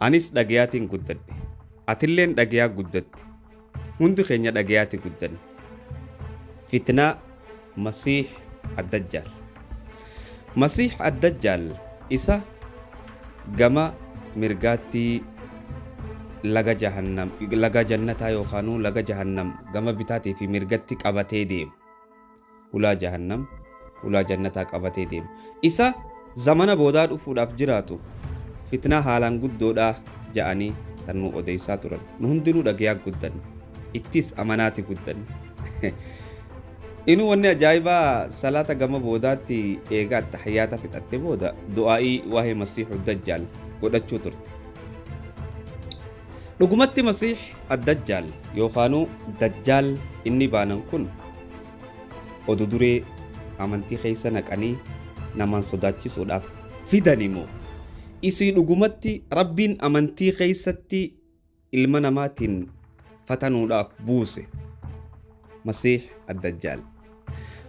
Anis dhagayaatiin guddadhe. Atilleen dhagayaa guddatte. Hundi keenya dhagayaati guddanne. Fitnaa Masiih Addajjaal. Masiih Addajjaal isa gama mirgaatti laga jahannam laga jannataa yookaanuu laga jahannam gama bitaatii fi mirgatti qabatee deemu. Hulaa jahannam hulaa jannataa qabatee deemu. Isa zamana boodaa dhufuudhaaf jiraatu fitnaa haalaan guddoodhaa ja'anii tan nu odeessaa turan. Nu hundinuu dhagayaa guddanne. Ittis amanaati guddanne. Inuu wanni ajaa'ibaa salaata gama boodaatti eega attahiyyaata fixatte booda du'aa'ii waa'ee Masiihu Dajjaal godhachuu turte. Dhugumatti Masiih Addajjaal yookaanuu Dajjaal inni baanan kun odu duree amantii keessa naqanii namaan sodaachisuudhaaf fidani moo isii dhugumatti Rabbiin amantii keessatti ilma namaatiin fatanuudhaaf buuse Masiih Addajjaal.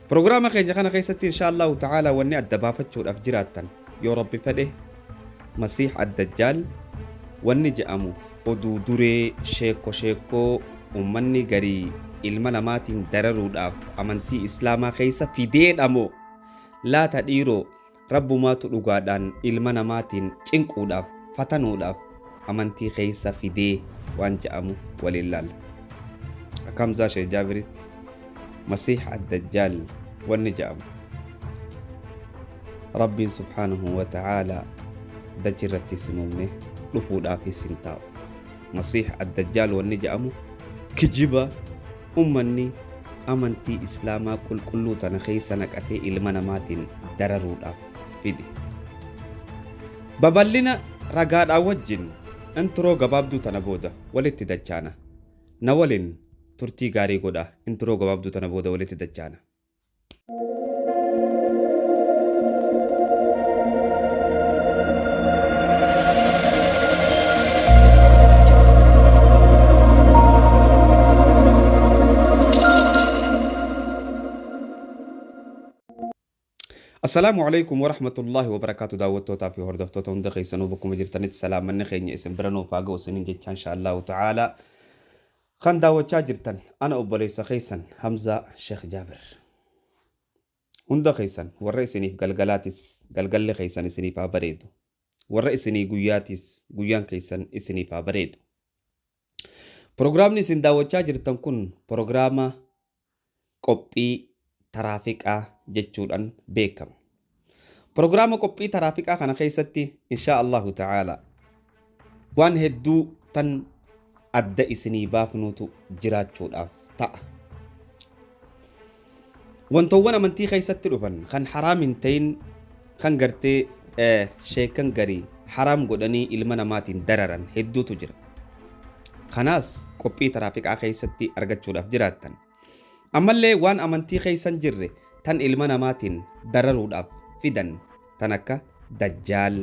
Prograama keenya kana keessatti insha Allahu ta'ala wanni adda baafachuudhaaf jiraattan yoo Rabbi fedhe Masiih Addajjaal wanni je'amu oduu duree sheekko sheekkoo ummanni garii ilma namaatiin dararuudhaaf amantii Islaamaa keessa fideedha moo laata dhiiroo Rabbumaatu dhugaadhaan ilma namaatiin cinquudhaaf, fatanuudhaaf amantii keessa fidee waan ja'amu waliin laalla. Akka Hamzaa Sheikh Jaabiritti Masiih Addajjaal wanni ja'amu Rabbiin subhaanahu wa ta'aalaa dachi irratti isin uumne dhufuudhaafis hin taa'u. Masiih Addajjaal wanni ja'amu kijiba Ummanni amantii Islaamaa qulqulluu tana keessa naqatee ilma namaatiin dararuudhaaf fide. Babal'ina ragaadhaa wajjin introo gabaabduu tana booda walitti dachaana. Na waliin turtii gaarii godhaa introo gabaabduu tana booda walitti dachaana. Assalaamu alaikum warahmatullaahi wabarakaatu daawwattootaa fi hordoftoota hunda keessanuu bakkuma jirtanitti salaamanni keenya isin bira nuuf haa ga'u isiniin jechaa insha Allahu ta'ala. Kan daawwachaa jirtan ana obboleessa keessan Hamzaa Sheekh Jaabir. Hunda keessan warra isiniif galgalaatis galgalli keessan isiniif haa bareedu. Warra isinii guyyaatis guyyaan keessan isiniif haa bareedu. Pirogiraamni isin daawwachaa jirtan kun pirogiraama qophii taraafiqaa jechuudhaan beekama. Pirogiraama qophii taraafiqaa kana keessatti inshaa Allahu ta'ala waan hedduu tan adda isinii baafnuutu jiraachuudhaaf ta'a. Wantoowwan amantii keessatti dhufan kan haraam hin ta'in kan gartee sheekan garii haraam godhanii ilma namaatiin dararan hedduutu jira. Kanaas qophii taraafiqaa keessatti argachuudhaaf jiraattan. Ammallee waan amantii keessa hin jirre tan ilma namaatiin dararuudhaaf fidan tan akka dajjaal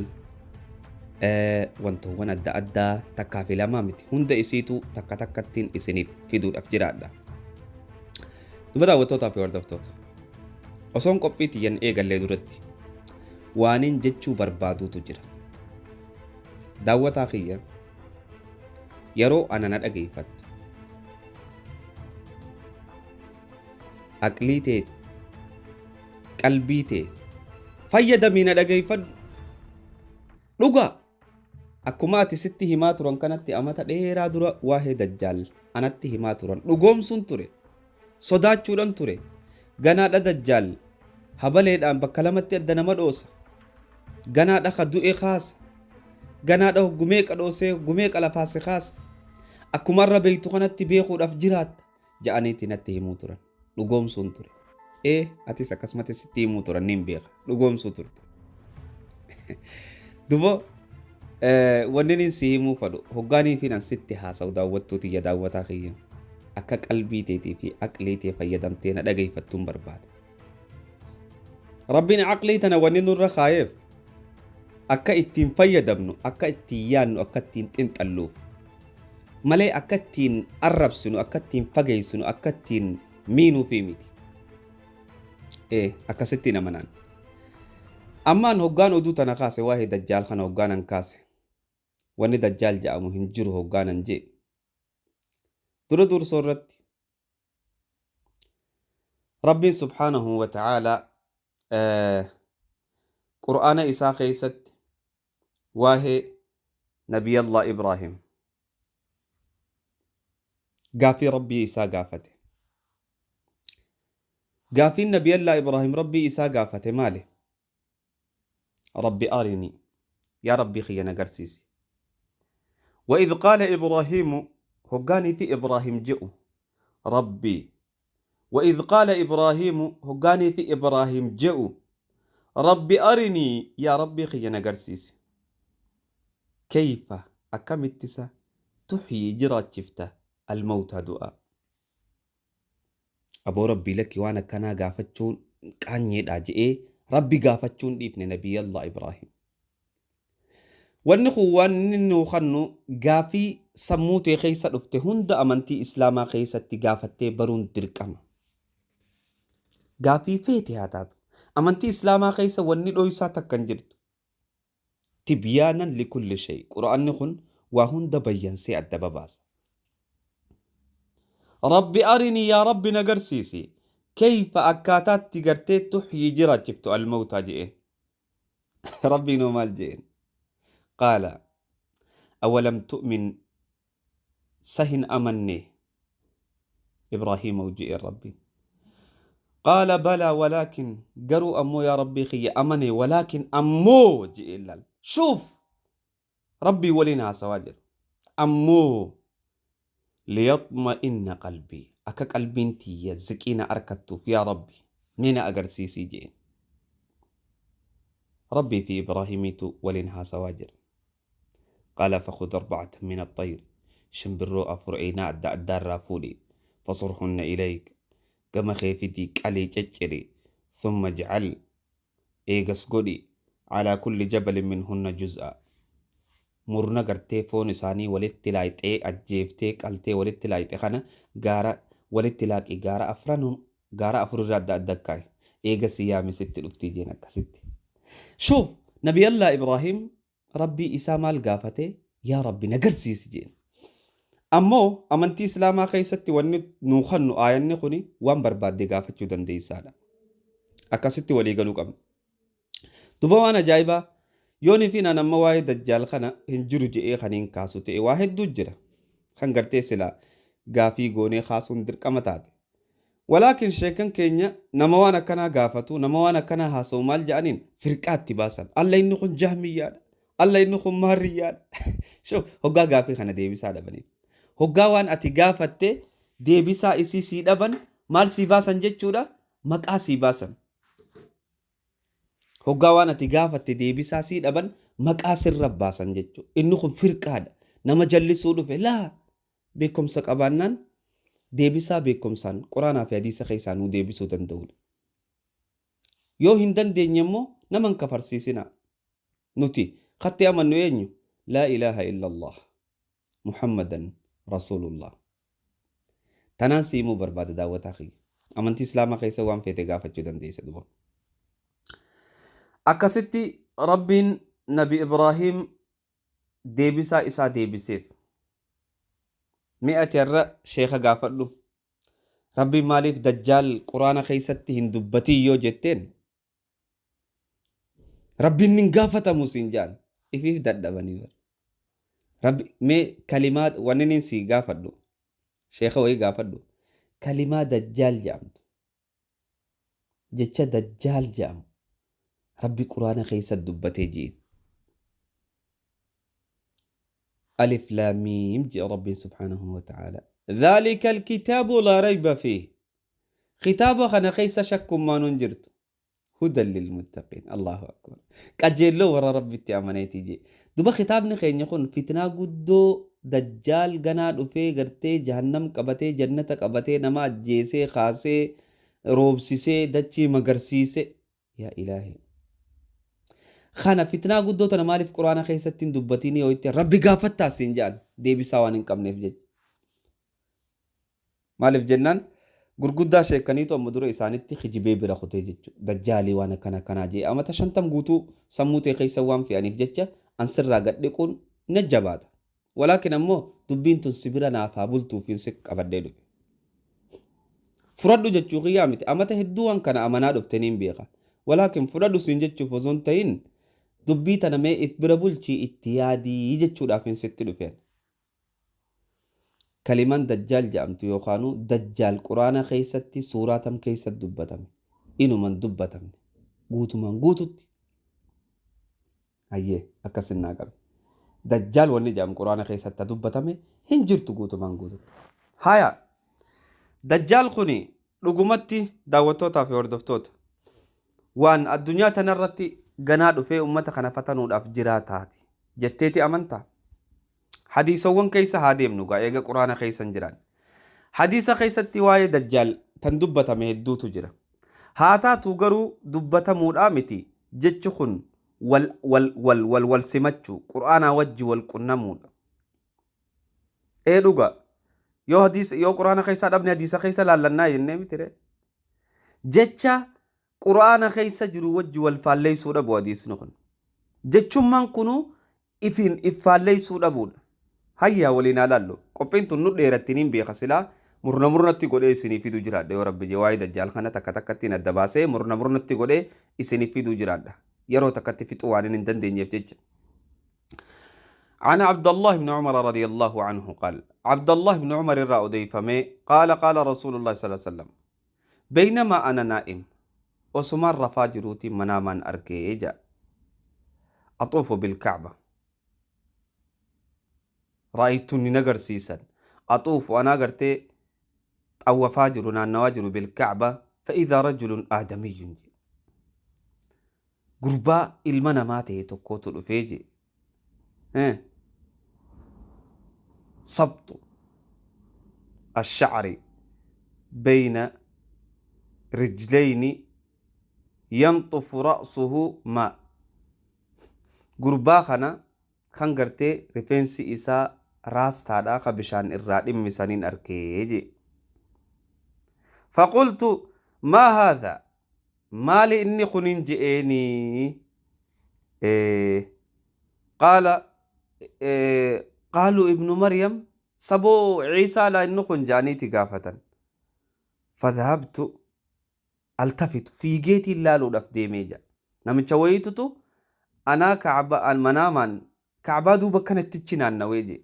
wantoowwan adda addaa takkaa fi lamaa miti hunda isiitu takka takkattiin isiniif fiduudhaaf jiraadha. Duba daawwattootaa fi hordoftoota. Osoon qophii tiyyan eegallee duratti waaniin jechuu barbaaduutu jira. Daawwataa kiyya yeroo ana na dhageeffattu aqlii tee qalbii tee fayyadamii na dhageeffadhu dhugaa akkuma ati sitti himaa turan kanatti amata dheeraa dura waa'ee dajjaal anatti himaa turan dhugoomsuun ture sodaachuudhan ture ganaadha dajjaal habaleedhaan bakka lamatti adda nama dhoosa ganaadha ka du'e kaasa Ganaadha hoggu meeqa dhoosee hoggu meeqa lafaa si kaasa. Akkuma irra beektu kanatti beekuudhaaf jiraatta ja'aniiti natti himuu turan. Dhugoomsuun ture. Ee atis akkasumatti sitti himuu turan niin beeka. Dhugoomsuu turte. Dubo wanni niin si himuu fadhu hoggaanii fi nan sitti haasa'u daawwattuu tiyya daawwataa kiyya akka qalbii teetii fi aqlii tee fayyadamtee na dhageeffattuun barbaada. Rabbiin aqlii tana wanni nurra kaayeef akka ittiin fayyadamnu, akka ittiin yaannu, akka ittiin xinxalluuf malee akka ittiin arrabsinu, akka ittiin fageessinu, akka ittiin miinuufi miti. Ee akkasittiin amanaan. Ammaan hoggaan oduu tana kaase waa'ee dajjaal kana hoggaanan kaase. Wanni dajjaal jedhamu hin jiru hoggaanan jee. Dura dursoo irratti Rabbiin subhaanahu wa ta'aalaa Qur'aana isaa keessatti waa'ee Nabiyallah Ibraahim gaafii Rabbii isaa gaafate. Gaafiin Nabiyallah Ibraahim Rabbii isaa gaafate maali? Rabbi arinii, yaa Rabbii kiyya na garsiisi. وإذ قال إبراهيم هقاني في إبراهيم جئوا ربي وإذ قال إبراهيم هقاني في إبراهيم جئوا ربي أرني يا ربي خينا قرسيس كيف أكم التسا تحيي جرات شفته الموتى دعاء أبو ربي لك وأنا كنا قافتشون كان يدعي ربي قافتشون ابن نبي الله إبراهيم. Wanni kun waan inni nuu kennu gaafii sammuu ta'e keessa dhufte hunda amantii Islaamaa keessatti gaafattee baruun dirqama. Gaafii feete haa taatu. Amantii Islaamaa keessa wanni dho'isaa takka hin jirtu. Tibyaanan likulli shay. Qura'aanni kun waa hunda bayyansee adda babaasa. Rabbi arinii yaa Rabbi na garsiisi. Kayfa akkaataatti gartee tuhyii jiraachiftu almawtaa je'een. Rabbiin hoo maal je'een? قال أولم تؤمن سهن أمني إبراهيم وجئ ربي قال بلى ولكن قروا أمو يا ربي خي أمني ولكن أمو جئ الله. شوف ربي ولنا سواجر أمو ليطمئن قلبي أكا قلبي انتي زكينا أركتو يا ربي مين أقرسيسي جئ ربي في إبراهيم ولنها سواجر. قال فخذ 4 من الطير شمبرو أفرعينا الدار رافولي فصرهن إليك كما خيفتي كالي تشري ثم اجعل إيغس قولي على كل جبل منهن جزءا مرنا قرتي فون ساني ولدت لايت إيه أجيفتي قلتي ولدت لايت خنا غارة ولدت لاك غارة أفرانهم غارة أفر رد الدكاي إيغس يا ست الأفتيجين كست. شوف نبي الله إبراهيم ربي إسا مال قافته يا ربي نقرسي سجين أمو أمنتي إسلاما خيستي وني نوخنو آيان نخوني وان برباد دي قافتشو دن دي سالا أكاستي ولي قلوك أم دوبا وانا جايبا يوني فينا نما واحد دجال خنا هنجرو جئي خنين كاسو تئي واحد دوجرة خنقرتي سلا قافي قوني خاصون درك أمتاتي ولكن شيكن كينيا نما وانا كنا قافتو نما وانا كنا هاسو مال جانين فرقات تباسن الله إنه خن جهميان الله إنه خن ماريان. شوف هقا قافي خنا ديبسا دبني هقا وان أتي قافت ديبسا إسي سي دبن مال سيباسن جتشودا مكا سيباسن هقا وان أتي قافت ديبسا سي دبن مكا سر رباسن جتشو إنه خن فرقات نما جلسوا دفه لا بكم سك أبانان deebisaa beekumsaan quraanaa fi hadiisa keessaa nuu deebisuu danda'udha. Yoo hin dandeenye immoo nama hin kafarsiisinaa. Nuti katti amannu eenyu? Laa ilaaha illallah Muhammadan Rasuulullah. Tanaan si himuu barbaada daawwataa kiyya. Amantii Islaamaa keessa waan feete gaafachuu dandeessa duba. Akkasitti Rabbiin Nabi Ibraahim deebisaa isaa deebiseef. Mi'ati irra sheeka gaafadhu. Rabbi maaliif dajjaal quraana keessatti hin dubbatin yoo jetteen Rabbiin hin gaafatamu siin jaan ifiif dadhabanii bara. Rabbi mee kalimaa wanni inni si gaafadhu sheeka wayii gaafadhu kalimaa dajjaal jedhamtu jecha dajjaal jedhamu Rabbi quraana keessatti dubbatee ji'in. ألف لام ميم جاء ربي سبحانه وتعالى ذلك الكتاب لا ريب فيه خطاب خنا خيس شك ما ننجرت هدى للمتقين. الله أكبر كأجل ورا ربي تأمنيتي جي دوبا خطاب نخين يكون فتنة قدو دجال جنا دفي قرتي جهنم قبتي جنة قبتي نما جيسي خاسي روبسيسي دتشي مغرسيسي يا إلهي خانا فتنة قدو تنا مالف قرآن خيستين دبتيني ويتي ربي قافتا سنجان دي بساوان انقم نفجج مالف جنان gurguddaa sheekaniitu amma dura isaanitti kijibee bira kutee jechuudha. Dajjaalii waan akkana akkanaa jee amata 50 guutuu sammuu ta'e keessa waan fe'aniif jecha ansirraa gad dhiquun Na jabaata. Walaakin ammoo dubbiin tun si bira naaf haa bultuufiin si qabadhee dhufe. Fudhadhu jechuu kiyyaa miti. Amata hedduu waan kana amanaa dhufte niin beeka. Walaakin fudhadhu siin jechuuf osoo hin ta'in dubbii tana mee if bira bulchii itti yaadii jechuudhaafin sitti dhufeen. Kalimaan dajjaal jedhamtu yookaanuu dajjaal quraana keessatti suuraa tam keessatti dubbatame? Inuman dubbatamne. Guutumaan guututti. Hayyee akkas innaa qabe. Dajjaal wanni jedhamu quraana keessatti dubbatame hin jirtu guutumaan guututti. Haya. Dajjaal kuni dhugumatti daawwattootaa fi hordoftoota waan addunyaa tanarratti ganaa dhufee ummata kana fatanuudhaaf jiraataati jetteeti amantaa? Hadiisawwan keessa haa deemnu gaa eega quraana keessa hin jiraan. Hadiisa keessatti waa'ee dajjaal tan dubbatame hedduutu jira. Haa taatu garuu dubbatamuudhaa miti jechi kun wal wal wal wal wal simachuu quraanaa wajji wal qunnamuudha. Ee dhuga yoo hadiisa yoo quraana keessaa dhabne hadiisa keessa laallannaa jennee miti ree. Jecha quraana keessa jiru wajji wal faalleessuu dhabu hadiisni kun. Jechummaan kunuu ifiin if faalleessuu dhabuudha. Hayyaa waliin haa laallu. Qophiin tun nu dheeratti niin beeka silaa murna murnatti godhee isinii fiduu jiraadha yoo rabbi jee waa'ee dajjaal kana takka takkattiin adda baasee murna murnatti godhee isinii fiduu jiraadha. Yeroo takkatti fixuu waan hin dandeenyeef jecha. عن عبد الله بن عمر رضي الله عنه قال عبد الله بن عمر الرأودي قال قال رسول الله صلى الله عليه وسلم بينما أنا نائم وسمان رفا جروتي مناما أركيجا أطوف بالكعبة رأيتني نقر سيسا أطوف وأنا قرتي أو فاجر نواجر بالكعبة فإذا رجل آدمي قربا المنامات تكوت الأفيجي سبط الشعر بين رجلين ينطف رأسه ماء gurbaa kana kan gartee rifeensi isaa raastaadha ka bishaan irraa dhimmisaniin arkee jee. Faqultu maa haadha maali inni kunin je'eenii qaala qaaluu ibnu maryam saboo ciisaa laa inni kun ja'aniiti gaafatan. Fadhahabtu altafitu fiigeetiin laaluudhaaf deemee jedha. Namicha wayiitutu anaa ka'aba manaamaan ka'abaa duuba kanatti achi naannawee jedhe.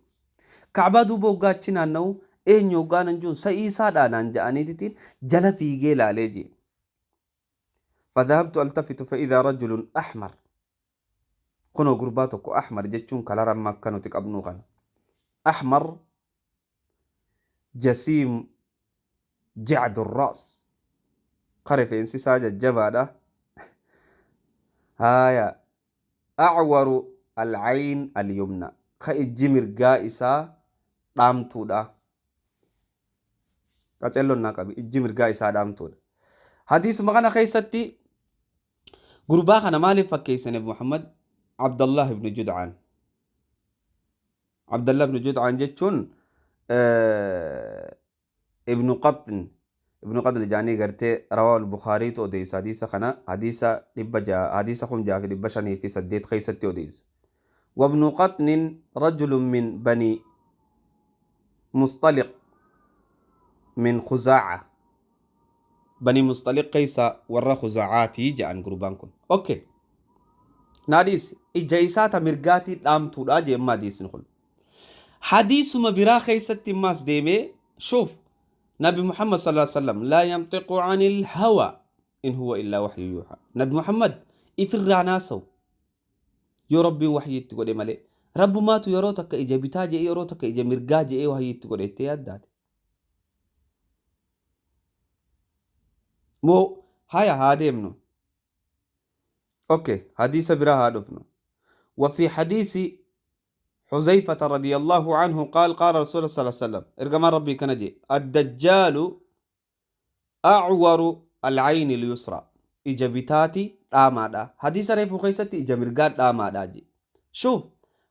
Ka'abaa duuba hoggaa achi naannawu eenyu hoggaa nan jiru sa'iisaadhaa naan ja'aniititiin jala fiigee laalee jedhe. Fadhahabtu altafitu fa'idaa rajulun ahmar. Kunoo gurbaa tokko ahmar jechuun kalara amma akka nuti qabnuu kana. Ahmar jasiim jacdu raas. Ka rifeensi isaa jajjabaadha. Haaya acwaru alcayn alyumna. Ka ijji mirgaa isaa dhaamtuudha. Qacelloon naa qabi ijji mirgaa isaa dhaamtuudha. Hadiisuma kana keessatti gurbaa kana maaliif fakkeessan Nabi Muhammad? Abdallah ibn Judcaan. Abdallah ibn Judcaan jechuun ibnu Qaxn ibnu Qaxn jaanii gartee rawaa al-Bukhaariitu odeessa hadiisa kana hadiisa dhibba jaha hadiisa 6508 keessatti odeessa. وابن قطن رجل من بني مصطلق من خزاعة بني مصطلق قيسا ورا خزاعاتي جان قربان كن أوكي ناديس إجايساتا مرقاتي دامتو أجي ما ديس نخل حديث ما برا خيست ماس ديمي شوف نبي محمد صلى الله عليه وسلم لا ينطق عن الهوى إن هو إلا وحي يوحى. نبي محمد إفر ناسو يا ربي وحي تقول مالي رب ما تو يروتك إجا بتاجي يروتك إجا مرقاجي إيه وحي تقول إتيادات مو هيا هادي منو أوكي حديث برا هادفنو. وفي حديث حذيفة رضي الله عنه قال قال رسول الله صلى الله عليه وسلم ارجمان ربي كنجي الدجال أعور العين اليسرى إجابتاتي آمادا حديث ريفو خيستي إجا مرقاد آمادا جي. شوف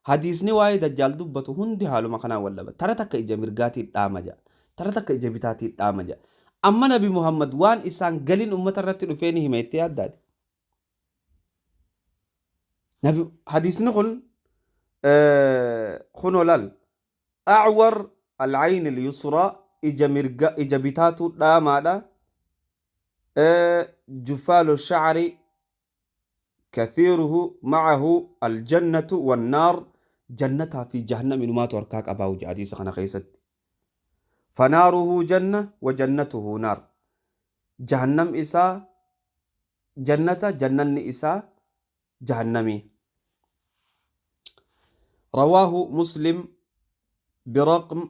حديث نواي دجال دبتو هندي حالو مخنا ولا ترى تك إجا مرقاتي آمجا ترى تك إجابتاتي آمجا أما نبي محمد وان إسان قلين أمة الرتل فيني هميتي أداد نبي حديث نقول Kunoo laal. Acwar alcayni alyusraa, ija mirga, ija bitaatu dhaamaadha. Jufaalu shacri kathiiruhu, macahu aljannatu wannaar, jannataa fi jahannam inumaatu harkaa qabaa jedha hadiisa kana keessatti. Fanaaruhu janna wa jannatuhu naar. Jahannam isaa jannata, jannanni isaa jahannamii. Rawaahu Muslim biraqm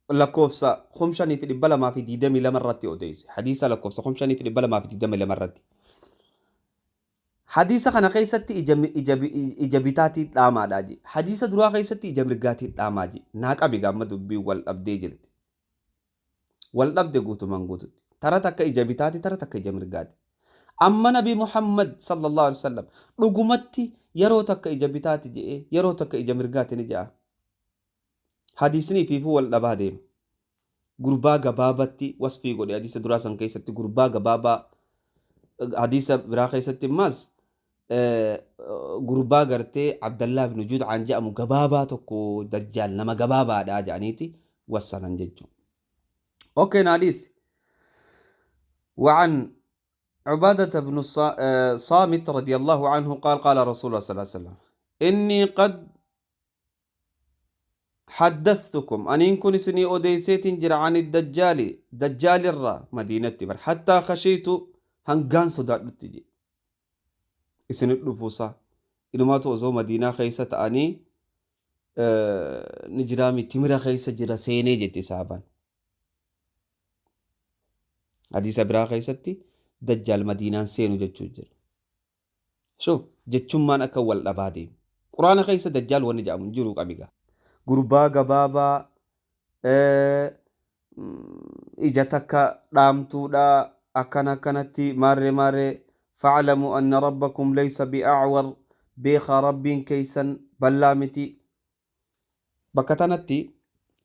lakkoofsa 5222 irratti odeesse. Hadiisa lakkoofsa 5222 irratti. Hadiisa kana keessatti ija bitaatii dhaamaadha je. Hadiisa duraa keessatti ija mirgaatii dhaamaa je. Naa qabi, gaamma dubbii wal dhabdee jirti. Wal dhabde guutumaan guututti. Tara takka ija bitaati, tara takka ija mirgaati. Amma Nabi Muhammad sallallahu alaihi wasallam dhugumatti yeroo takka ija bitaati jedhee yeroo takka ija mirgaati ni jedha. Hadiisni ifiifuu wal dhabaa deema. Gurbaa gabaabatti wasfii godhe hadiisa duraa san keessatti, gurbaa gabaabaa. Hadiisa biraa keessatti immas gurbaa gartee Abdallaa ibn Judcaan jedhamu gabaabaa tokko, Dajjaal nama gabaabaadha jedhaniiti wassanan jechuudha. Okay, naadhiis. وعن عبادة بن الصامت رضي الله عنه قال: قال رسول الله صلى الله عليه وسلم: إني قد حدثتكم، أنين كن isinii odeesseetiin jira، عن الدجال، دجال irraa، مدينة بر، حتى خشيت، hangaan sodaadhutti je isinit dhufuusaa. Inumaatu osoo Madiinaa keessa ta'anii ni jiraami, timira keessa jira seenee jetti sahaabaan. Hadiisa biraa keessatti Dajjaal Madiinaan seenu jechuu jira. Shuf, jechummaan akka wal dhabaa deemu. Quraana keessa Dajjaal wanni jedhamu hin jiru qabiga. Gurbaa gabaabaa, ija takka dhaamtuudha, akkana akkanatti maarree maarree. فاعلموا أن ربكم ليس بأعور، beekaa Rabbiin keessan bal'aa miti. Bakka tanatti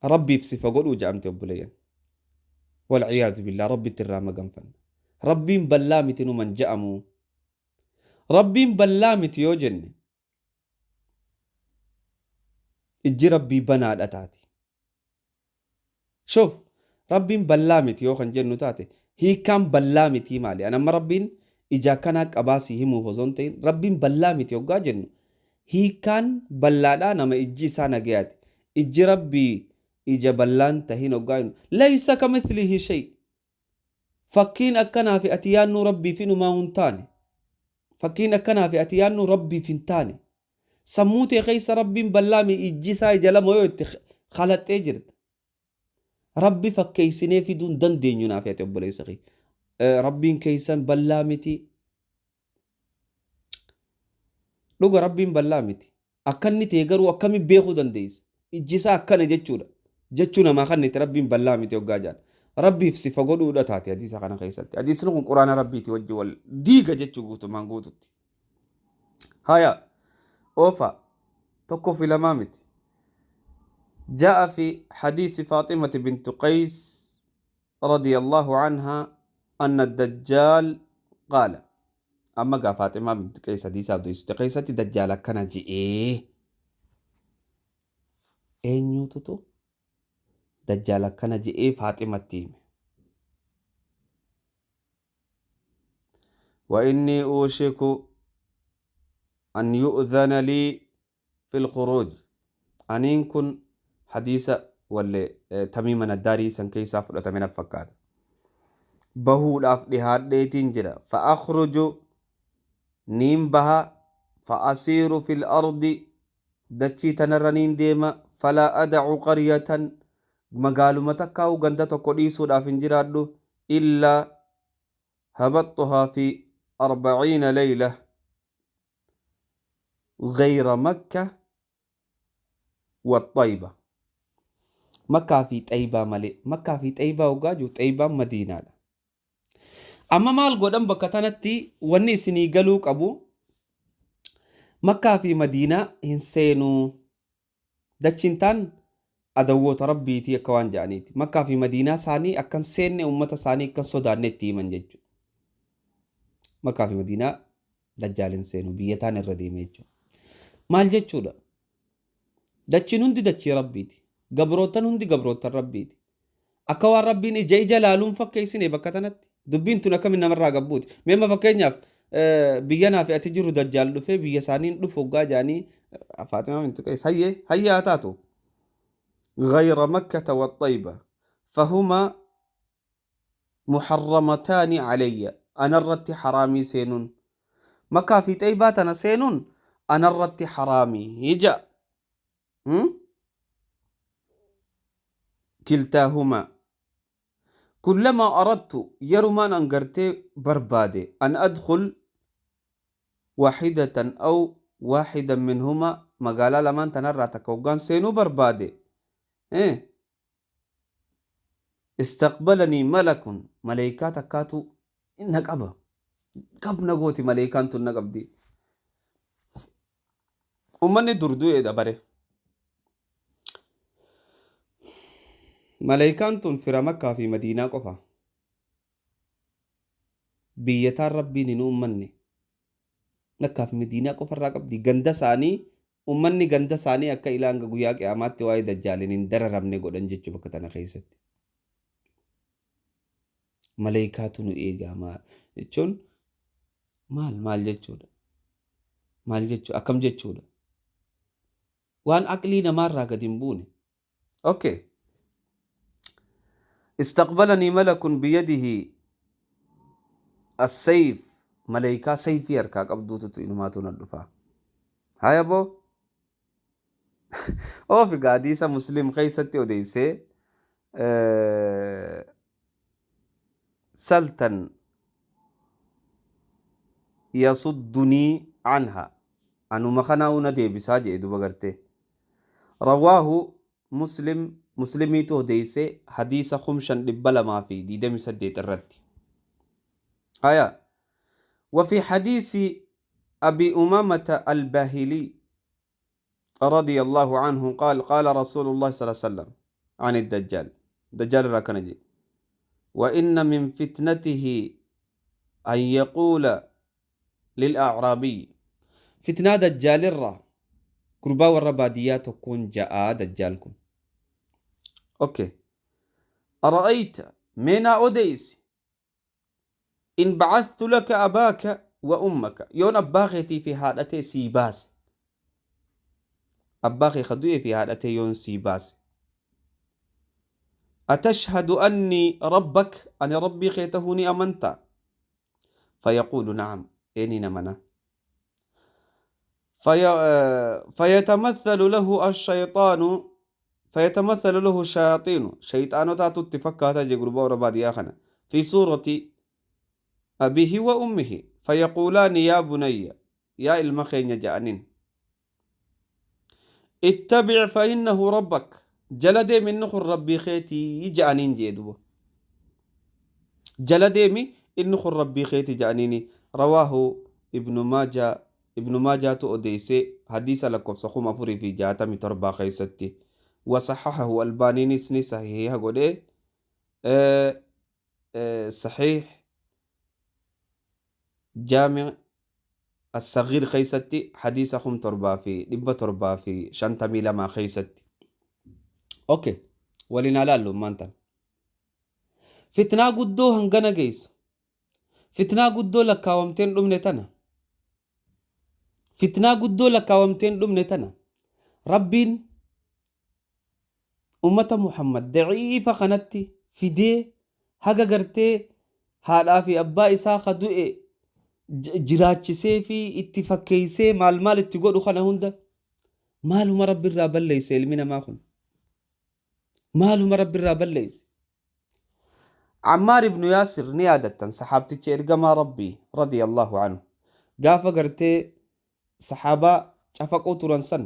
Rabbiif sifa godhuu jedhamte, obboleeyyan. والعياذ بالله, Rabbitti irraa maganfanna. Rabbiin bal'aa miti numan je'amu. Rabbiin bal'aa miti yoo jenne, ijji Rabbii banaadha taati. Shuf, Rabbiin bal'aa miti yoo kan jennu taate, hiikkaan bal'aa mitii maali? An amma Rabbiin ija akkanaa qabaa si himuuf osoo hin ta'in, Rabbiin bal'aa miti yoggaa jennu, hiikkaan bal'aadhaa nama ijji isaa nagayaati. Ijji Rabbii ija bal'aan tahin hoggaa jennu, ليس كمثله شيء. Fakkiin akkanaa fi ati yaannuu Rabbiif inumaa hin taane. Fakkiin akkanaa fi ati yaannuu Rabbiif hin taane. Sammuu tee keessa Rabbiin bal'aa mi, ijji isaa ija lama yoo itti kalaxxee jirta. Rabbi fakkeessinee fiduu hin dandeenyu naaf ati, obboleessa kee. Rabbiin keessan bal'aa miti. Dhuga, Rabbiin bal'aa miti. Akka inni ta'e garuu akkamiin beekuu dandeessa? Ijji isaa akkana jechuudha. Jechuu namaa kan itti Rabbiin bal'aa miti hoggaa jedhan. Rabbiif sifa godhuudha taate hadiisa kana keessatti. Hadiisni kun Quraana Rabbiiti wajji wal diiga jechuu guutumaan guututti. Haya, oofa tokkoo fi lamaa miti. جاء في حديث فاطمة بنت قيس رضي الله عنها أن الدجال قال. أما قال فاطمة بنت قيس حديث عبد قيس دجال كان جئ eenyututu Dajjaal akkana je'ee Faaximatti hime? وإني أوشك أن يؤذن لي في الخروج. Aniin kun hadiisa walle Tamiima Naddaarii san keessaa fudhatame na fakkaata. Bahuudhaaf dhihaadheetiin jira. فأخرج، niin baha، فأسير في الأرض، dachii tanarra niin deema، فلا أدع قرية، magaaluma takkaa'u ganda tokko dhiisuudhaaf hin jiraadhu، إلا هبطتها في 40 ليلة غير مكة والطيبة. Makkaa fi Xaybaa malee. Makkaa fi Xaybaa hoggaa jiru, Xaybaan Madiinaadha. Amma maal godhan bakka tanatti? Wanni isinii galuu qabu, Makkaa fi Madiinaa hin seenuu, dachiin taan adawwoota Rabbiitii akka waan jedhaniiti. Makkaa fi Madiinaa isaanii akkan seenne, uummata isaanii akkan sodaanne itti himan jechuudha. Makkaa fi Madiinaa Dajjaal hin seenu, biyya taan irra deeme jechuudha. Maal jechuudha? Dachiin hundi dachii Rabbiiti. Gabrootan hundi gabrootan Rabbiiti. Akka waan Rabbiin ija ija laaluun fakkeessine bakka tanatti. Dubbiin tun akkamiin namarraa gabbuuti. Meema fakkeenyaaf biyya naaf ati jiru dajjaal dhufee biyya isaaniin dhufu hoggaa jaanii Faatimaa bintu Qays hayyee hayyee haa taatu. غير مكة والطيبة فهما محرمتان علي أنا الرت حرامي سينون مكة في طيبة أنا سينون أنا الرت حرامي يجا كلتاهما كلما أردت يرمان أنقرتي بربادي أن أدخل واحدة أو واحدا منهما مقالا لمن تنرى تكوغان سينو بربادي إيه؟ استقبلني ملك ملائكة تكاتو إنك أبا قب نقوتي ملائكة تنقب دي أمني دردو إيه دبره ملائكان تون فرا مكة في مدينة قفا بيتا ربي نينو أمني مكة في مدينة قفا راقب دي غندا ساني أمني غندا ساني أكا إلى أنغا قويا قيامات واي دجالين در ربني قدن جيتشو بكتانا خيست ملائكاتو نو إيغا ما جيتشون مال مال جيتشو مال جيتشو أكم جيتشو وان أقلي نمار راقدين بوني أوكي. استقبلني ملك بيده السيف ملائكة سيف يركا قبضوتو إنماتو ندفا هاي أبو أو في قاديسة مسلم خيستي أوديسي سلطا يصدني عنها أنو مخناو ندي بساجي إدو بغرتي رواه مسلم مسلمي تو ديسي حديث خمشن دبلا ما في دي دمي سديت الرد. آية. وفي حديث أبي أمامة الباهلي رضي الله عنه قال قال رسول الله صلى الله عليه وسلم عن الدجال دجال راكنجي وإن من فتنته أن يقول للأعرابي فتنة دجال الرا قربا والرباديات تكون جاء دجالكم. أوكي. أرأيت من أوديس إن بعثت لك أباك وأمك يون أباغتي في هالتي سيباس أباغي خدوي في هالتي يون سيباس أتشهد أني ربك أنا ربي خيتهوني أمنت فيقول نعم إني نمنا فيتمثل له الشيطان فيتمثل له الشياطين شيطان تاتو اتفكاتا جغربا وربادي آخنا في صورة أبيه وأمه فيقولان يا بني يا المخين جانين اتبع فإنه ربك جلدي من نخر ربي خيتي جانين جيدو جلدي من نخر ربي خيتي جانيني. رواه ابن ماجه ابن ماجه تؤديسي حديث لكم سخوم أفوري في جاتمي تربا خيستي وصححه الباني نسني صحيح قولي صحيح جامع الصغير خيستي حديث خم تربا في لبا تربا في شنتمي لما خيستي. أوكي ولنا لالو مانتن فتنة قدو هنغنا جيس فتنة قدو لكاومتين دمنتنا فتنة قدو لكاومتين دمنتنا ربين أمة محمد ضعيفة خنتي في دي haga gartee haadhaa fi abbaa isaa ka du'e jiraachisee fi itti fakkeessee maal maal itti godhu kana hunda maaluma rabbi irraa balleesse ilmi namaa kun maaluma rabbi irraa balleesse. Ammaar ibnu Yaasir ni yaadattan saxaabticha ergamaa rabbii radiyallahu anhu gaafa gartee saxaabaa cafaqoo turan san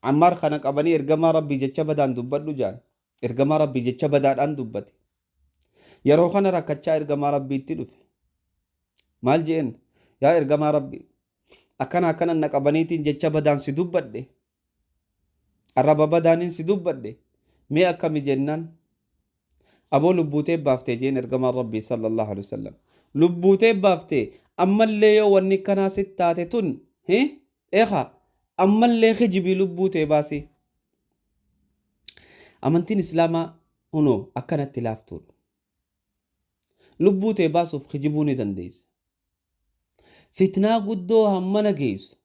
Ammaar kana qabanii ergamaa rabbii jecha badaan dubbadhu jaan ergamaa rabbii jecha badaadhaan dubbate. Yeroo kana rakkachaa ergamaa rabbiitti dhufe maal jeen yaa ergamaa rabbi akkana akkana na qabaniitiin jecha badaan si dubbadhe arraba badaaniin si dubbadhe mee akkami jennaan aboo lubbuutee baaftee jeen ergamaa rabbii sallallahu alaihi wasallam lubbuutee baaftee ammallee yoo wanni kanaa sitti taate tun eekaa Ammallee kijibii lubbuu ta'e baasii. Amantiin Islaamaa hunoo akkanatti laaftuudha. Lubbuu ta'e baasuuf kijibuu ni dandeessa. Fitnaa guddoo hammana geessu.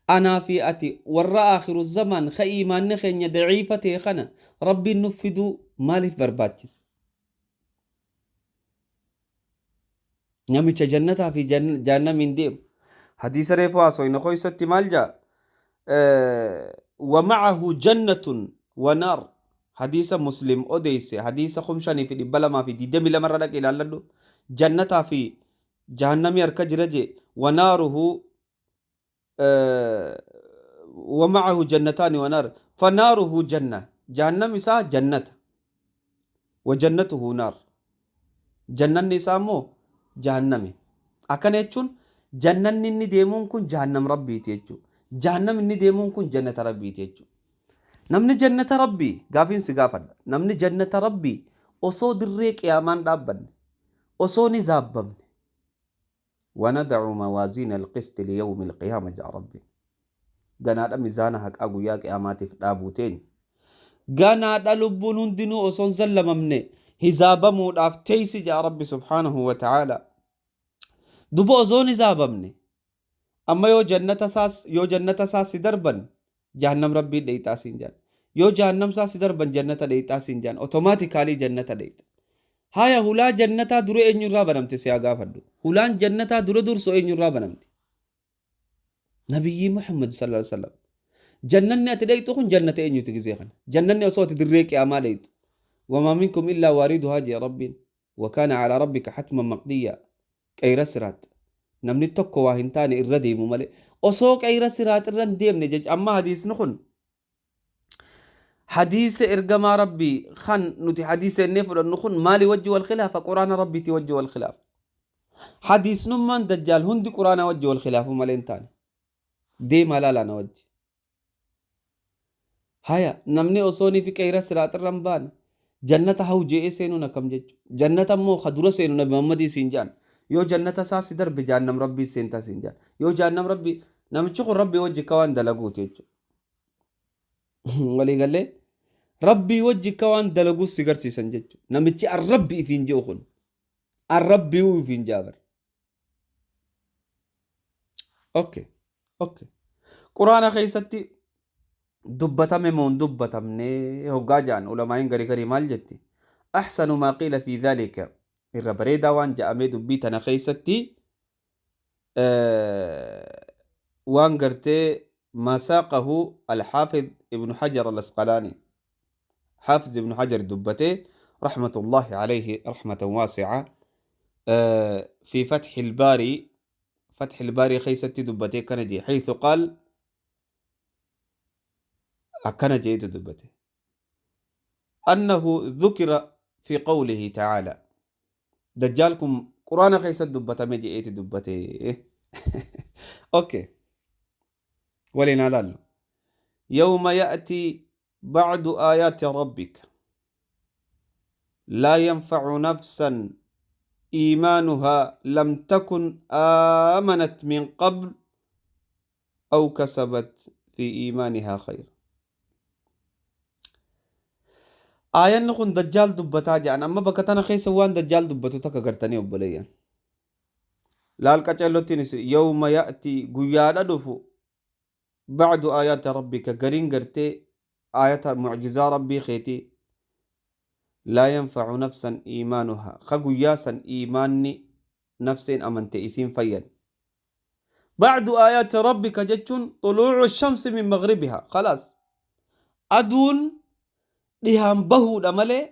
Anaa fi ati warra aakhiru zamaan ka iimaanni keenya daciifa ta'e kana Rabbiin nuuf fiduu maaliif barbaachisa? Namicha jannataa fi jahannamiin deemu. Hadiisa reefu haasofne keessatti maal jaa? Wama'ahu jannatun wa naar. Hadiisa Muslim odeesse hadiisa 5222 irra dhaqi ilaalladhu. Jannataa fi jahannamii harka jira jee wa naaruhu ومعه جنتان ونار فناره جنة جهنم إساء جنة وجنته نار جنة نساء مو جهنم أكن يجون جنة نني ديمون كن جهنم ربي تيجو جهنم نني ديمون كن جنة ربي تيجو نمني جنة ربي قافين سقافا نمني جنة ربي أصو دريك يا مان دابن أصو نزابن وندع موازين القسط ليوم القيامة جاء ربي ganaadha mizaana haqaa guyyaa qiyaamaatiif dhaabuuteen ganaadha lubbuun hundinuu osoo hin zallamamne hizaabamuudhaaf teeysi jaa rabbi subhaanahu wa ta'aala. Duba osoo hin hizaabamne amma yoo jannata isaas si darban jahannam rabbii dheeyxaa siin jaan, yoo jahannam isaas si darban jannata dheeyxaa siin jaan, otomaatikaalii jannata dheeyxa. Haya hulaa jannataa dura eenyurraa banamte si haa gaafadhu. Hulaan jannataa dura dursoo eenyurraa banamte? Nabiyyi Muhammad sallallahu alaihi wasallam. Jannanni ati dheeyxu kun jannata eenyuti gizee kana? Jannanni osoo ati dirree qiyaamaa dheeyxu. Wamaa minkum illaa waariduhaa jee Rabbiin. Wa kaana calaa rabbika hatman maqdiyyaa. Qeyra siraat. Namni tokko waa hin taane irra deemu malee. Osoo qeyra siraat irra hin deemne jecha amma hadiisni kun hadiisa ergamaa Rabbii kan nuti hadiisa jennee fudhannu kun maali wajji wal khilaafa? Quraana Rabbiitii wajji wal khilaafa. Hadiisnummaan dajjaal hundi quraana wajji wal khilaafu malee hin taane. Deemaa laalaa na wajji. Haya namni osoo ni fi qeyra siraat irra hin baane jannata haw je'ee seenuun akkam jechu? Jannata immoo ka dura seenu Nabi Muhammadii siin ja'an. Yoo jannata isaa si darbe jahannam Rabbii seentaa siin ja'an. Yoo jahannam Rabbii namichi kun Rabbii wajji akka waan dalaguuti jechuudha. Walii galee Rabbii wajji akka waan dalaguus si garsiisan jechuudha. Namichi an Rabbi ifiin je'u kun an Rabbii ifiin ja'a bara. Okay. Okay. Quraana keessatti dubbatame moo hin dubbatamne hoggaa ja'an ulamaa'iin garii garii maal jetti? Ahsanu maa qiila fi dhalika irra bareedaa waan ja'amee dubbii tana keessatti waan gartee ما ساقه الحافظ ابن حجر الأسقلاني حافظ ابن حجر دبته رحمة الله عليه رحمة واسعة في فتح الباري فتح الباري خيستي دبته كندي حيث قال أكنجي دبته أنه ذكر في قوله تعالى دجالكم قرآن خيست دبته مجي إيتي دبته أوكي ولنا لالو يوم يأتي بعد آيات ربك لا ينفع نفسا إيمانها لم تكن آمنت من قبل أو كسبت في إيمانها خير. آية نخون دجال دبتا جان أما بكتنا خيس وان دجال دبتو تكغرتني وبليا لالك تشلوتين يوم يأتي قيادا دفو بعد آيات ربك قرين قرتي آيات معجزة ربي خيتي لا ينفع نفسا إيمانها خقياسا إيماني نفسين أمنت إسين فيا بعد آيات ربك جتون طلوع الشمس من مغربها خلاص أدون لهام بهو دمالي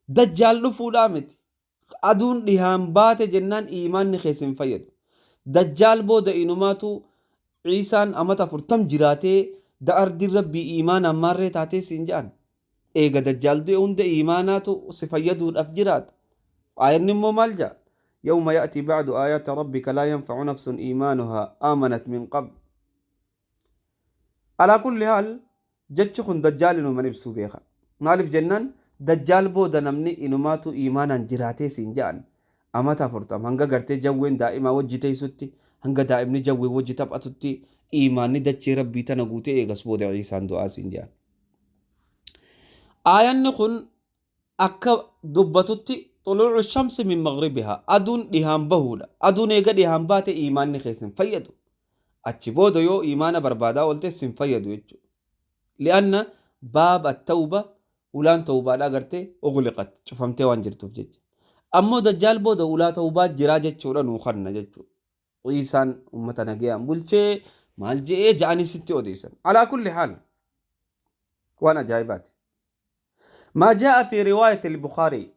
دجال لفو دامت أدون لهام بات جنان إيمان خيسين فيد دجال بود إنماتو عيسان أمتا فرتم جراتي دا أرض ربي إيمانا مرة تاتي سنجان إيغا دجال دي عند إيماناتو سفيدو الأفجرات آية نمو مالجا يوم يأتي بعد آيات ربك لا ينفع نفس إيمانها آمنت من قبل. على كل حال جتشخن دجال إنو من يبسو بيخا نالف جنان دجال بودا نمني إنو ماتو إيمانا جراتي سنجان أمتا فرتم هنگا غرتي جوين دائما وجتي ستي hanga daa'imni jawwee wajji taphatutti Iimaanni dachee rabbii tana guutee eegas booda Ciisaan du'aa siin jedhan. Aayanni kun akka dubbatutti xuluucu shamsi min maghribihaa, aduun dhihaan bahuudha. Aduun eega dhihaan baate iimaanni keessa hin fayyadu. Achi booda yoo iimaana barbaadaa oolte sin fayyadu jechuudha. Li'anna baaba tawba, ulaan tawbaadhaa gartee ughliqat, cufamtee waan jirtuuf jecha. Ammoo dajjaal booda ulaa tawbaa jiraa jechuudha nuu kanna jechuudha. Ciisaan ummata nagayaan bulchee maal je'ee ja'anii sitti odeessan. Alaa kulli haal waan ajaa'ibaati. ما جاء في رواية البخاري،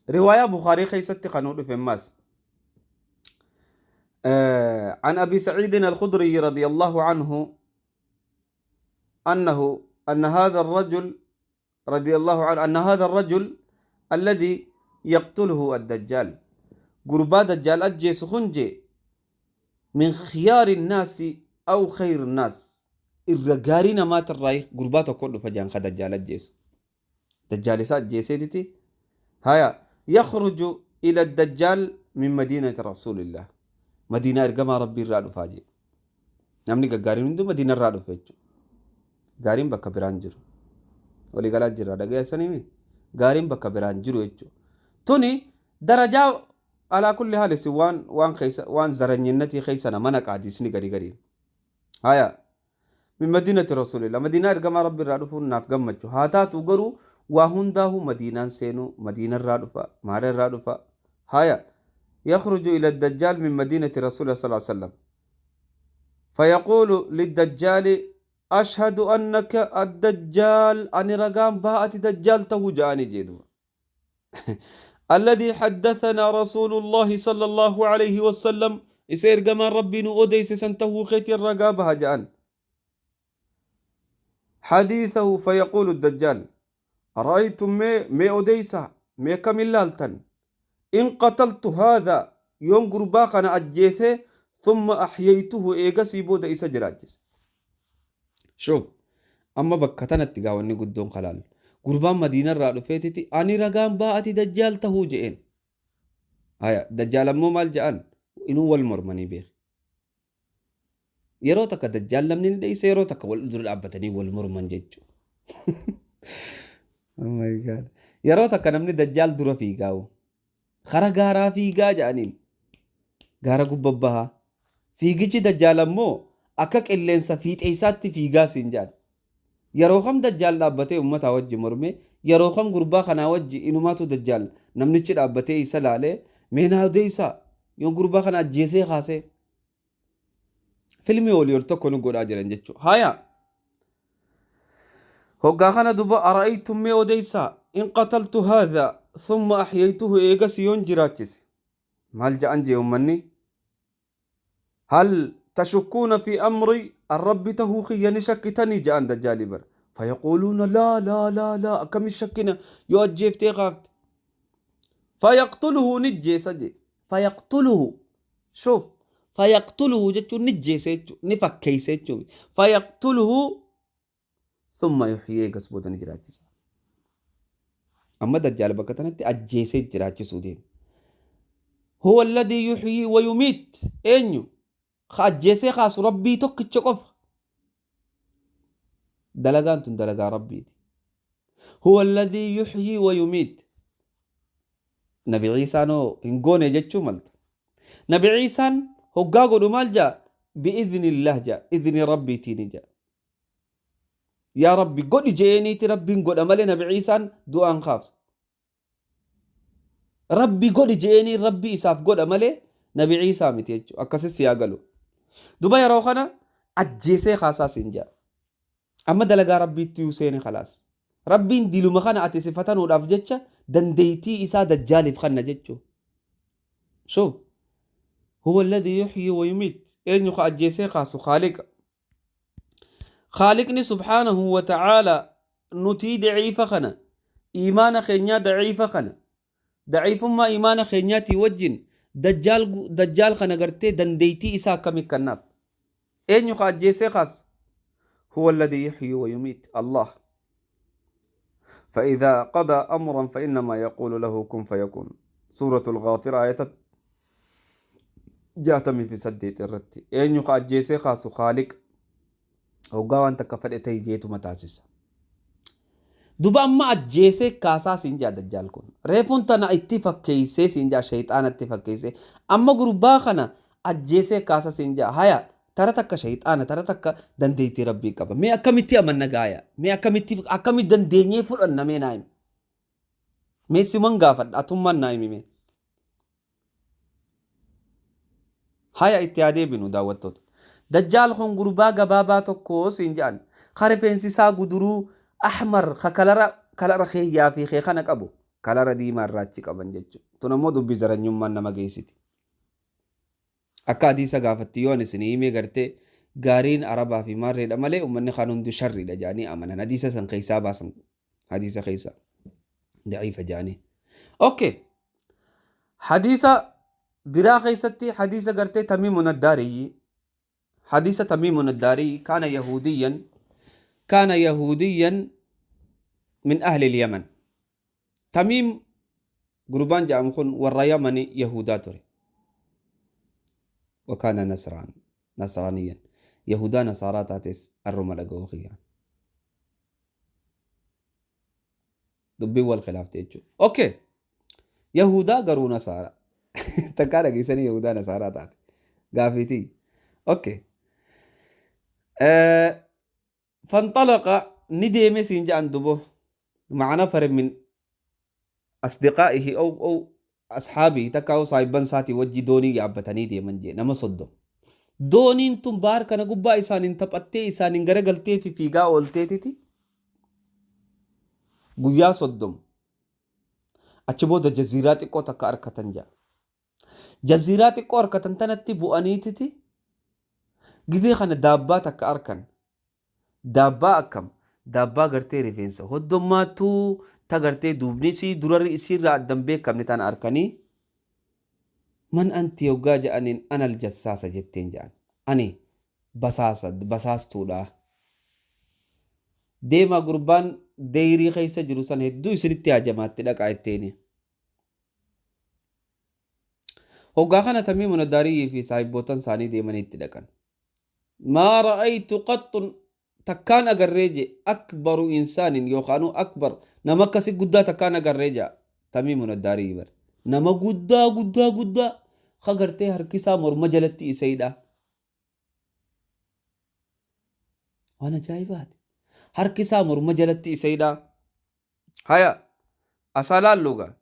رواية بخاري خيست قنود في ماس عن أبي سعيد الخدري رضي الله عنه أنه أن هذا الرجل رضي الله عنه أن هذا الرجل الذي يقتله الدجال قربا دجال أجي سخنجي من خيار الناس أو خير الناس الرجارين مات الرايخ قرباته كله فجأة دجال أجيس دجال أجيسيتي هيا يخرج إلى الدجال من مدينة رسول الله مدينة إرجما ربي الرادو فاجي نمني قارين عندو مدينة الرادو فاجي قارين بكا برانجر ولي قال جرا دقيقة سنيمي قارين بكا برانجر ويجو توني درجة على كل حال سوان وان خيس وان زرنينتي خيسنا منك عديسني قري قري هيا من مدينة رسول الله مدينة إرجما ربي الرادو فون ناف جمجو هاتات وقرو وهنده مدينة سينو مدينة الرادفة مار الرادفة هيا يخرج إلى الدجال من مدينة رسول الله صلى الله عليه وسلم فيقول للدجال أشهد أنك الدجال أني رقام باءت دجال تهجاني جيدو الذي حدثنا رسول الله صلى الله عليه وسلم يسير كما ربي نؤديس سنته خيت الرقابها جان حديثه فيقول الدجال أرأيتم مي أوديسا مي كملالتن إن قتلت هذا يوم قرباقنا أجيثه ثم أحييته إيغاسي بودا إيسا جراجس. شوف أما بكتنا التقاوني قدون خلال قربان مدينة رادو فيتتي أني رقام باعتي دجال تهو جئين هيا دجال أمو مال جأن إنو والمرمني بيخ يروتك دجال لمنين ديسا يروتك والأدر الأبتني والمرمن جيجو. Oh my God. Yeroo takka namni dajjaal dura fiigaa'u kara gaaraa fiigaa jedhaniin gaara gubbabbahaa fiigichi dajjaal ammoo akka qilleensa fiixee isaatti fiigaa siin jedhan. Yeroo kam dajjaal dhaabbatee uummataa wajji morme, yeroo kam gurbaa kanaa wajji inumaatu dajjaal namnichi dhaabbatee isa laalee meenaa odeessaa yoo gurbaa kana ajjeesee kaasee filmii olii ol tokko nu godhaa jiran jechuudha. Haya. هوغا خنا دبا أرأيتم مي أوديسا إن قتلت هذا ثم أحييته إيغاس يونجراتس مال جأنجي أمني هل تشكون في أمري الرب تهوخي ينشكتني جأن دجالي بر فيقولون لا لا لا لا كم الشكنا يؤجيف تيغافت فيقتله نجي سجي فيقتله شوف فيقتله جتو نجي سيتو نفكي سيتو فيقتله ثم يحيي قصبودا جراجس أما دجال بكتنت أجيسي جراجس ودين هو الذي يحيي ويميت إنيو خأجيسي خاص ربي تكتشقف دلقان تندلقا ربي هو الذي يحيي ويميت. نبي عيسى نو إنقوني جتشو ملت نبي عيسى هو قاقو مال جا بإذن الله جا إذن ربي تيني جا يا ربي قد جيني ربي قد أملي نبي عيسى دعاء خاص ربي قد جيني ربي إساف قد أملي نبي عيسى متيجو أكسس يا قالوا دبي روخنا أجيسي خاصة سنجا أما دلقا ربي تيوسيني خلاص ربي نديلو مخانا أتسفتان ورافجتشا دنديتي إسا دجالي فخنا جتشو. شوف هو الذي يحيي ويميت إن يخ أجيسي خاص خالق خالقني سبحانه وتعالى نتي ضعيفة خنا إيمان خنيا ضعيفة خنا ضعيف ما إيمان خنيا تيوجن دجال دجال خنا قرتي دنديتي إسا كمي كناف إن يخ أجيسي خاص هو الذي يحيي ويميت الله فإذا قضى أمرا فإنما يقول له كن فيكون. سورة الغافر آية 68 irratti eenyu ka ajjeesee kaasu Khaaliq hoggaa waan takka fedhe ta'e jeetuma taasisa. Duba amma ajjeesee kaasaa siin jaa dajjaal kun. Reefuun tana itti fakkeessee siin jaa shayxaanatti fakkeessee amma gurbaa kana ajjeesee kaasaa siin jaa haya tara takka shayxaana tara takka dandeettii rabbii qaba. Mee akkamitti amanna gaaya? Mee akkamitti akkamitti dandeenyee fudhanna mee naa himi? Mee siman gaafadha atummaan naa himi mee. Haya itti haa deebinu daawwattoota. Dajjaal kun gurbaa gabaabaa tokko siin jedhan. Ka rifeensi isaa guduruu ahmar ka kalara kalara keeyyaa fi kee kana qabu kalara diimaa irraa achi qaban jechuudha. Tun ammoo dubbii zaranyummaan nama geessiti. Akka hadiisa gaafatti yoo ani isinii himee gartee gaariin arabaa fi maarreedha malee uummanni kaan hundi sharriidha jedhanii amanan. Hadiisa san keessaa baasan. Hadiisa keessaa. Daciifa jedhanii. Okay. Hadiisa biraa keessatti hadiisa gartee Tamiimun Addaariyyi hadiisa Tamiimun Addaariyyi kaana yahuudiyyan min ahli al-Yaman. Tamiim gurbaan jedhamu kun warra Yamani Yahudaa ture. وكان نصرانيا يهودا نصارى تاتيس الروما لقوا خيان dubbiin wal khilaafte jechuudha. Okay. Yahudaa garuu Nasaaraa. Takkaa dhageessanii Yahudaa Nasaaraa taate. Gaafiitii. Okay. فانطلق نديم سين جان دبو مع نفر من أصدقائه أو أصحابه تكاو صاحبان ساتي وجي دوني يابتني دي من جي نما صدو dooniin tun baar kana gubbaa isaaniin taphattee isaaniin garagaltee fi fiigaa oolteetiti guyyaa 30 achi booda jaziiraa xiqqoo takka harkatan jaa. Jaziiraa xiqqoo harkatan tanatti bu'aniititi gidee kana daabbaa takka harkan. Daabbaa akkam? Daabbaa gartee rifeensa hoddommaattuu ta gartee duubni isii durarri isiirraa addan beekamne tana harkanii من أنت yoggaa jedhaniin أنا الجساسة jetteen jedhan. Ani basaasa basaastuudha. Deemaa gurbaan deeyirii keessa jiru san hedduu isinitti hajamaatti dhaqaa itteeni. Hoggaa kana Tamiimun Addaariyyii fi saahibootan isaanii deemanii itti dhaqan. ما رأيت قط takkaan agarree je أكبر إنسان yookaanuu أكبر nama akkasi guddaa takkaan agarree jea Tamiimun Addaariyyii bar. Nama guddaa guddaa guddaa ka gartee harki isaa morma jalatti isayidha. Waan ajaa'ibaati. Harki isaa morma jalatti isayidha. Haya asaa laallugaa.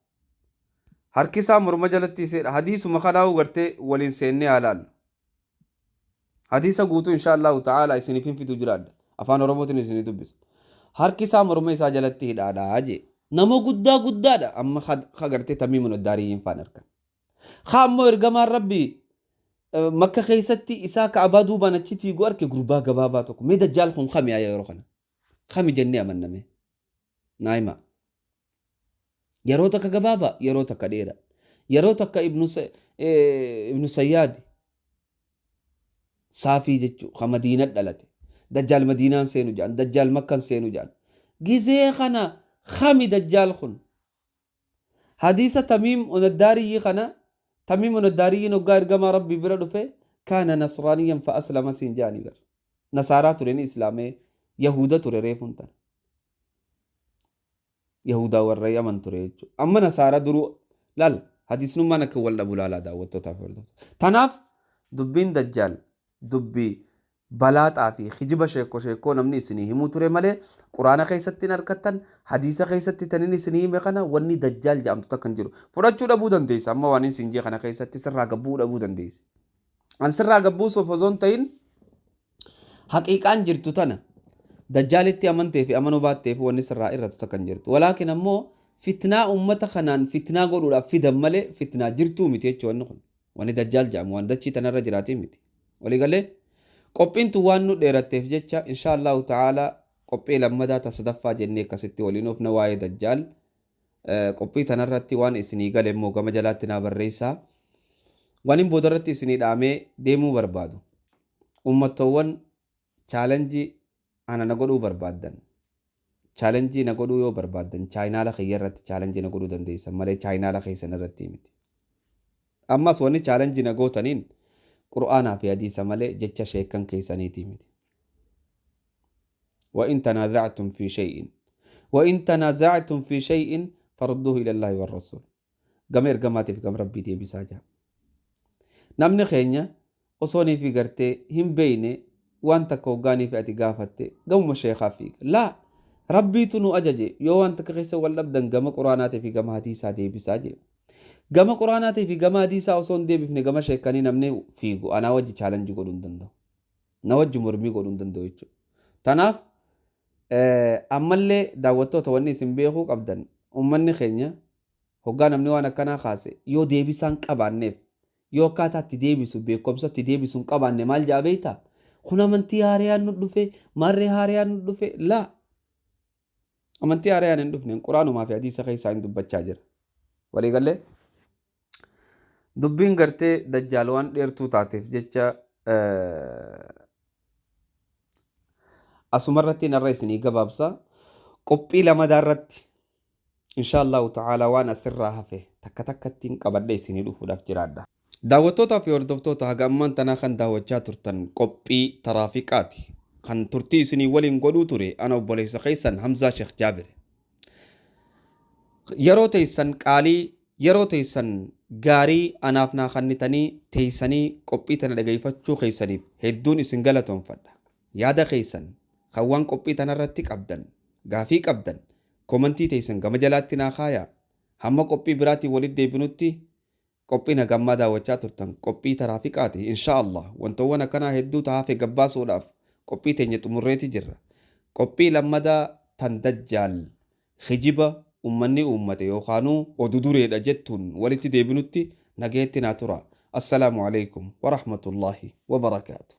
Harki isaa morma jalatti isayidha. Hadiisuma kanaa'uu gartee waliin seennee haa laallu. Hadiisa guutuu insha Allahu ta'ala isiniif hin fidu jiraadha. Afaan Oromootiin isinii dubbisa. Harki isaa morma isaa jalatti hidhaadha jee. Nama guddaa guddaadha amma ka gartee Tamiimun Addaariyyiin faan argan. Haa ammoo ergamaan Rabbii Makka keessatti isaa Ka'abaa duubaan achi fiigu arke gurbaa gabaabaa tokko. Mee dajjaal kun kami yeroo kana? Kami jennee amanname? Naa hima. Yeroo takka gabaabaa, yeroo takka dheeraa. Yeroo takka Ibnu Sayyaadi. Saafii jechuun ka Madiina dhalate. Dajjaal Madiinaan seenu jedhan, Dajjaal Makkan seenu jedhan. Gizee kana kami dajjaal kun? Hadiisa Tamiim Onaddaariyyi kana Tamiim Onaddaariyyiin hoggaa ergamaa Rabbii bira dhufe كان نصرانيا فأسلم siin jaanii bar. Nasaaraa ture ni islaamee Yahuda ture reefuun tana. Yahudaa warra Yaman ture jechuudha. Amma Nasaaraa duruu laal hadiisnummaan akka wal dhabu laalaa daawwattootaaf hordoftoota. Tanaaf dubbiin dajjaal dubbii balaaxaa fi hijiba sheekoo sheekoo namni isinii himuu ture malee quraana keessatti hin argattan, hadiisa keessatti tanin isinii hime kana wanni dajjaal jedhamtu takka hin jiru. Fudhachuu dhabuu dandeessa amma waan isin jee kana keessatti sirraa gabbuu dhabuu dandeessa. An sirraa gabbuusuuf osoo hin ta'in haqiiqaan jirtu tana dajjaalitti amantee fi amanuu baatteef wanni sirraa irratu takka hin jirtu. Walaakin ammoo fitnaa ummata kanaan fitnaa godhuudhaaf fidan malee fitnaa jirtuu miti jechuudha wanni kun. Wanni dajjaal jedhamu waan dachii tanarra jiraatii miti. Waliigalee qophiin tun waan nu dheeratteef jecha insha Allahu ta'ala qophii lammadaa ta sadaffaa jennee akkasitti waliin oofna waa'ee dajjaal. Qophii tanarratti waan isinii gale immoo gama jalaatti naa barreessaa. Waan hin boodarratti isinii dhaamee deemuu barbaadu. Uummattoowwan challenge ana na godhuu barbaaddan. Challenge na godhuu yoo barbaaddan channel kiyya irratti challenge na godhuu dandeessan malee channel keessan irratti miti. Ammas wanni challenge na gootaniin Qur'aanaa fi hadiisa malee jecha sheekkan keessaniitii miti. وإن تنازعتم في شيء، وإن تنازعتم في شيء فردوه إلى الله والرسول. Gama ergamaatiif gama rabbii deebisaa jira. Namni keenya osoonii fi gartee hin beeyne waan takka hoggaanii fi ati gaafatte gamuma sheekaa fiiga. Laa, rabbiitu nu ajaje, yoo waan takka keessa wal dhabdan gama quraanaatii fi gama hadiisaa deebisaa jee. Gama quraanaatii fi gama hadiisaa osoo hin deebifne gama sheekanii namni fiigu anaa wajji challenge godhuu hin danda'u. Na wajji mormii godhuu hin danda'u jechuudha. Tanaaf ammallee daawwattoota, wanni isin beekuu qabdan, uummanni keenya hoggaa namni waan akkanaa kaase yoo deebisaan qabaanneef, yoo akkaataa itti deebisu beekumsa itti deebisu hin qabaanne, maal jaa beektaa? Kun amantii haariyaan nu dhufe, maarree haariyaan nu dhufe. Laa, amantii haariyaan hin dhufne, quraanumaa fi hadiisa keessaa hin dubbachaa jira. Waliigallee dubbiin gartee dajjaal waan dheertuu taateef jecha asumarratti narra isinii gabaabsa. Qophii lamadaa irratti insha Allahu ta'ala waan asirraa hafe takka takkattiin qabadhe isinii dhufuudhaaf jiraadha. Daawwattootaa fi hordoftoota, haga ammaan tanaa kan daawwachaa turtan qophii taraafiqaati. Kan turtii isinii waliin godhuu ture ana obboleessa keessan Hamzaa Sheekh Jaabir. Yeroo teessan qaalii, yeroo teessan gaarii anaaf naa kennitanii teessanii qophii tana dhageeffachuu keessaniif hedduun isin galatoonfadha. Yaada keessan kan waan qophii tanarratti qabdan, gaafii qabdan, comment teessan gama jalaatti naa kaayaa. Hamma qophii biraatiin walitti deebinutti, qophii nagammaa daawwachaa turtan qophii taraafiqaati. Insha Allah wantoowwan akkanaa hedduu tahafe gabbaasuudhaaf qophii teenya xumurreeti jirra. Qophii lammadaa tan dajjaal kijiba ummanni uummate yookaanuu odu dureedha jettuun walitti deebinutti nageetti naa tura. Assalaamu alaikum warahmatullaahi wabarakaatu.